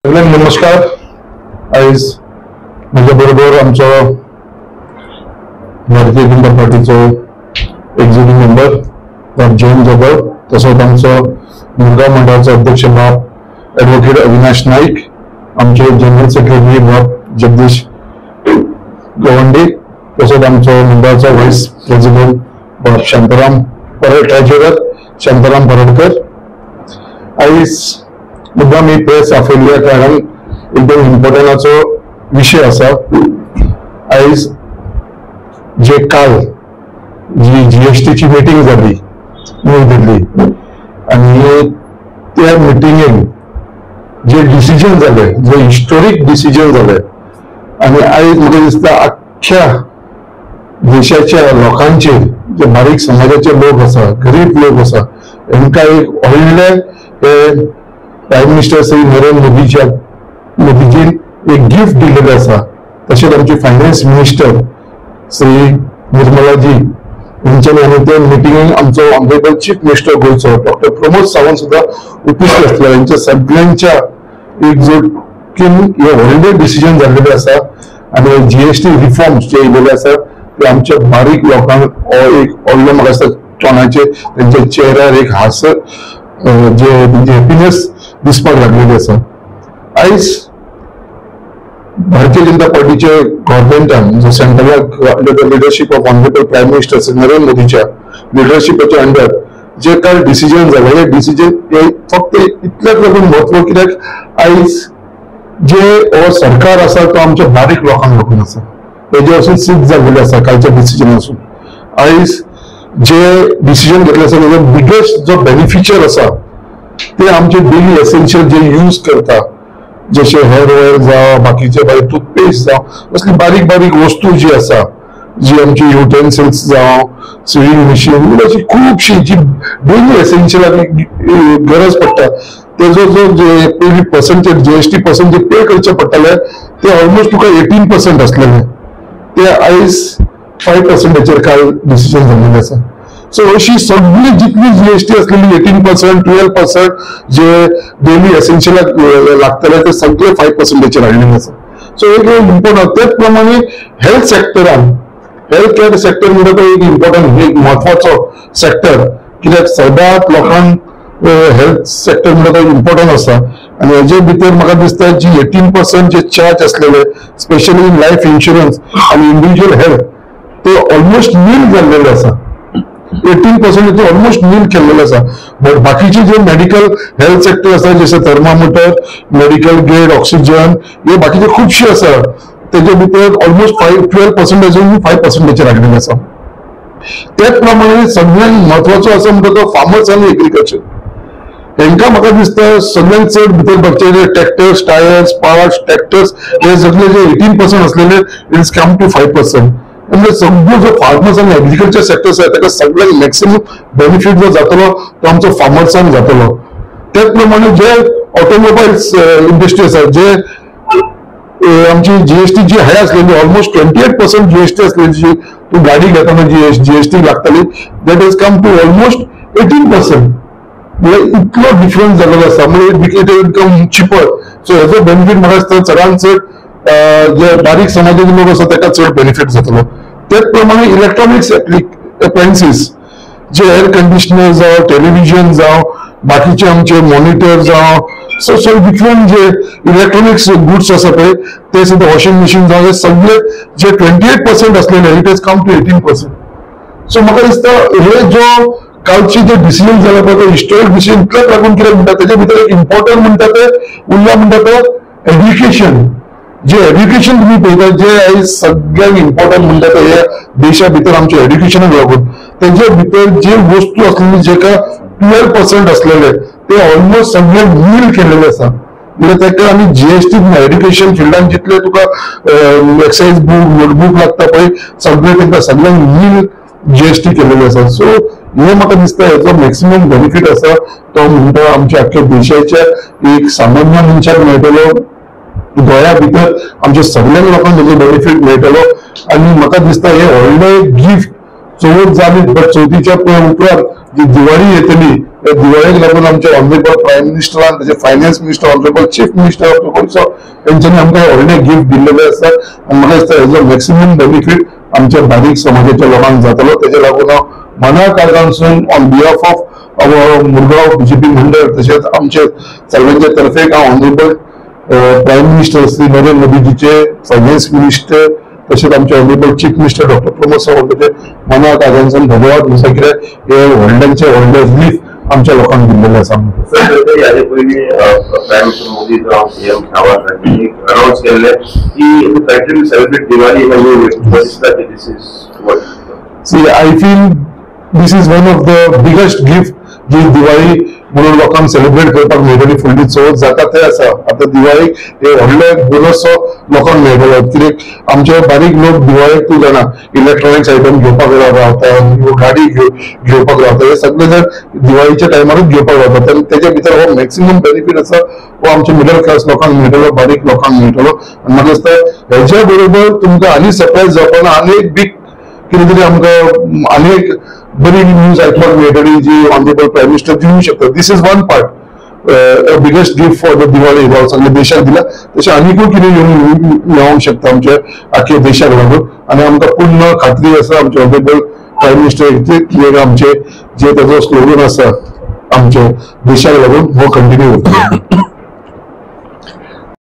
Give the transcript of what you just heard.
सगळ्यांक नमस्कार. आयज म्हज्या बरोबर आमचो भारतीय जनता पार्टीचो एक्झिक्युटीव मेंबर बाब जयंत जाधव, तसोच आमचो मुरगांव मंडळाचो अध्यक्ष बाब एडवोकेट अविनाश नाईक, आमचे जनरल सेक्रेटरी बाब जगदीश गवंडे, तसोच आमचो मंडळाचो व्हायस प्रेसिडेंट बाब शांताराम ट्रेजरर शांताराम पराडकर. आयज मुद्दाम ही प्रेस आपयल्ल्या कारणान एकदम इम्पॉर्टंटाचो विशय आसा. आयज जे काल जी जीएसटीची मिटींग जाली न्यू दिल्ली आनी त्या मिटिंगेन जे डिसिजन जाले, जे हिस्टोरीक डिसिजन जाले आनी आयज म्हाका दिसता अख्ख्या देशाच्या लोकांचेर जे बारीक समाजाचे लोक आसा, गरीब लोक आसा, हेंकां एक व्हडलें हे प्रायम मिनिस्टर श्री नरेंद्र मोदीजीन एक गिफ्ट दिलेलें आसा. तशेंच आमचे फायनान्स मिनिस्टर श्री निर्मलाजी हेंच्यांनी आनी त्या मिटिंगेक आमचो ऑनरेबल चीफ मिनिस्टर गोंयचो डॉक्टर प्रमोद सावंत सुद्दां उपस्थित आसले. हेंच्या सगळ्यांच्या एकजुटीन हे व्हडलें डिसिजन जाल्लेलें आसा आनी जीएसटी रिफॉर्म्स जे येयलेले आसा ते आमच्या बारीक लोकांक हो एक व्हडलो म्हाका दिसता तोंडाचेर तेंच्या चेहऱ्यार एक हास जे तेंची हॅपीनेस दिसपाक लागलेली आसा. आयज भारतीय जनता पार्टीचे गव्हर्मेंटान जो सेंट्रलाक under the leadership of honourable prime minister Shri Narendra मोदीच्या लिडरशिपाच्या अंडर जे काल डिसिजन जालें, हे डिसिजन हे फक्त इतल्याच लागून म्हत्व कित्याक आयज जे हो सरकार आसा तो आमच्या बारीक लोकांक लागून आसा, हेजे वचून सिद्ध जाल्लेलें आसा कालच्या डिसिजनासून. आयज जे डिसिजन घेतलें आसा तेजो बिगेस्ट जो बेनिफिशियर आसा ते आमचे डेली एसेन्शियल जे यूज करता, जशे हेअर ऑयल जावं, बाकीचे बारीक टूथपेस्ट जावं, असली बारीक बारीक वस्तू जी आसा, जी आमची युटेन्सिल्स जावं, सिविंग मशीन, अशी खुबशी जी डेली एसेन्शियलाक गरज पडटा तेजो जो पयलीं पर्संटेज जीएसटी पर्संट जे पे करचे पडटाले ते ऑलमोस्ट तुका 18% आसलेले, ते आयज 5%चेर काल डिसिजन जाल्लेलें आसा. सो अशी सगळी जितली जीएसटी आसलेली 18%, 12% जे डेली एसेन्शियलाक लागतले ते सगळे 5%चेर हाडलेले आसा. सो एक इम्पॉर्टंट. तेच प्रमाणे हेल्थ सेक्टरान, हेल्थ केअर सेक्टर म्हणटा तो एक इम्पॉर्टंट, एक म्हत्वाचो सेक्टर, कित्याक सदांच लोकांक हेल्थ सेक्टर म्हणटा तो इम्पॉर्टंट आसा. आनी हेजे भितर म्हाका दिसता जी 18% जे चार्ज आसलेले स्पेशली इन लायफ इन्शुरन्स आनी इंडिविज्युअल हेल्थ ते ऑलमोस्ट नील जाल्लेले आसा. 18% ते ऑलमोस्ट नील केल्लेले आसा. बट बाकीचे जे मेडिकल हेल्थ सेक्टर आसा, जशे थर्मामिटर, मेडिकल ग्रेड ऑक्सिजन, हे बाकीचे खुबशे आसा, तेजे भितर ऑलमोस्ट 12% अजून 5%चेर हाडलेले आसा. त्याच प्रमाणे सगळ्यांत म्हत्वाचो आसा म्हणटा तो फार्मर्स आनी एग्रीकल्चर. हेंकां म्हाका दिसता सगळ्यांत चड भितर बघचे ट्रॅक्टर्स, टायर्स, पार्ट्स, ट्रॅक्टर्स हे सगळे जे 18% आसलेले it's come to 5%. म्हणजे सगळो जो फार्मर्स आनी एग्रीकल्चर सेक्टर आसा ताका सगळ्यांत मॅक्सिमम बेनिफीट जो जातलो तो आमचो फार्मर्सांक जातलो. त्याच प्रमाणे जे ऑटोमोबायल्स इंडस्ट्री आसा, जे आमची जीएसटी जी हाय आसलेली ऑलमोस्ट 28% जीएसटी आसलेली, जी तूं गाडी घेतना जीएसटी लागताली that is come to almost 18%. म्हणजे इतलो डिफरन्स जाल्लो आसा, म्हणजे it become चिपर. सो हेजो बेनिफीट म्हाका दिसता चडान चड जे बारीक समाजाचे लोक आसा ताका चड बेनिफीट जातलो. त्याच प्रमाणे इलेक्ट्रॉनिक्स एप्लायन्सीस जे एअर कंडिशनर जावं, टेलिव्हिजन जावं, बाकीचे आमचे मॉनिटर जावं, सो सो डिफरंट जे इलेक्ट्रॉनिक्स गुड्स आसा पळय ते सुद्दां वॉशिंग मशीन जावं, हे सगळे जे 28% आसलेले it has come to 18%. So म्हाका दिसता हे जो कालचे जे डिसिजन जाले पळय तो हिस्टोरीक डिसिजन इतल्याच लागून कित्याक म्हणटा तेजे भितर एक इम्पॉर्टंट म्हणटा ते उरला म्हणटा तो एड्युकेशन. जे एड्युकेशन तुमी पळयता जे आयज सगळ्यांत इम्पॉर्टंट म्हणटा ते ह्या देशा भितर आमच्या एड्युकेशनाक लागून तेजे भितर जे वस्तू आसलेली जेका 12% आसलेले ते ऑलमोस्ट सगळे नील केलेले आसा. म्हणजे ताका आमी जीएसटी एड्युकेशन फिल्डान जितले तुका एक्सायज बूक, नोटबूक लागता पळय सगळे तांकां सगळ्यांक नील जीएसटी केलेले आसा. सो हे म्हाका दिसता हेजो मॅक्सिमम बेनिफीट आसा तो म्हणटा आमच्या अख्ख्या देशाच्या एक सामान्य मनशाक मेळटलो, गोंया भितर आमच्या सगळ्यांक लोकांक तेजो बेनिफीट मेळटलो. आनी म्हाका दिसता हे व्हडलें गिफ्ट चवथ जाली बट चवथीच्या उपरांत जी दिवाळी येतली त्या दिवाळीक लागून आमचे ऑनरेबल प्रायम मिनिस्टरान तशें finance minister honourable chief minister of Goa तेंच्यांनी आमकां व्हडलें गिफ्ट दिल्लेलें आसा. आनी म्हाका दिसता हेजो मॅक्सिमम बेनिफीट आमच्या बारीक समाजाच्या लोकांक जातलो. तेजे लागून हांव मना काळजांतसून on behalf of our Murgaon BJP मंडळ तशेंच आमचे सर्वांच्या तर्फे हांव honourable prime minister Shri Narendra मोदीजीचे फायनान्स मिनिस्टर तशेंच आमचे honourable chief minister doctor Pramod सावंताचे मना काळजांतसून धन्यवाद म्हणटा कित्याक हे व्हडल्यांचे व्हडले रिलीफ आमच्या लोकांक दिल्लेले आसा. सर, हाजे पयलीं प्रायम मिनिस्टर मोदी जावं पीएम सावंत हांणी अनाउन्स केल्लें की country will celebrate Diwali in a new way. दिसता की this is what See, I feel this is one of the biggest gift जी दिवाळी म्हणून लोकांक सेलिब्रेट करपाक मेळटली. फुडली चवथ जाता ते आसा. आतां दिवाळीक हे व्हडले बोनसो लोकांक मेळटलो कित्याक आमचे बारीक लोक दिवाळीक तूं जाणा इलेक्ट्रॉनिक्स आयटम घेवपाक रावता, गाडी घेवपाक रावता, हे सगळे जर दिवाळीच्या टायमारूच घेवपाक रावता. तर तेच्या भितर हो मॅक्सिमम बेनिफीट आसा हो आमच्या मिडल क्लास लोकांक मेळटलो, बारीक लोकांक मेळटलो. आनी म्हाका दिसता हेच्या बरोबर तुमकां आनी सरप्रायज जावपाना आनी एक बीग कितें तरी आमकां आनी एक बरी न्यूज आयकपाक मेळटली जी ऑनरेबल प्रायम मिनिस्टर दिवंक शकता. This is one part biggest gift for the Diwali सगळ्या देशाक दिला. तशें आनीकूय कितें येवंक मेळोंक शकता आमच्या आख्या देशाक लागून. आनी आमकां पूर्ण खात्री आसा आमचे ऑनरेबल प्रायम मिनिस्टर क्लियर आमचे जे ताजो स्लोगन आसा आमच्या देशाक लागून हो कंटिन्यू उरतलो.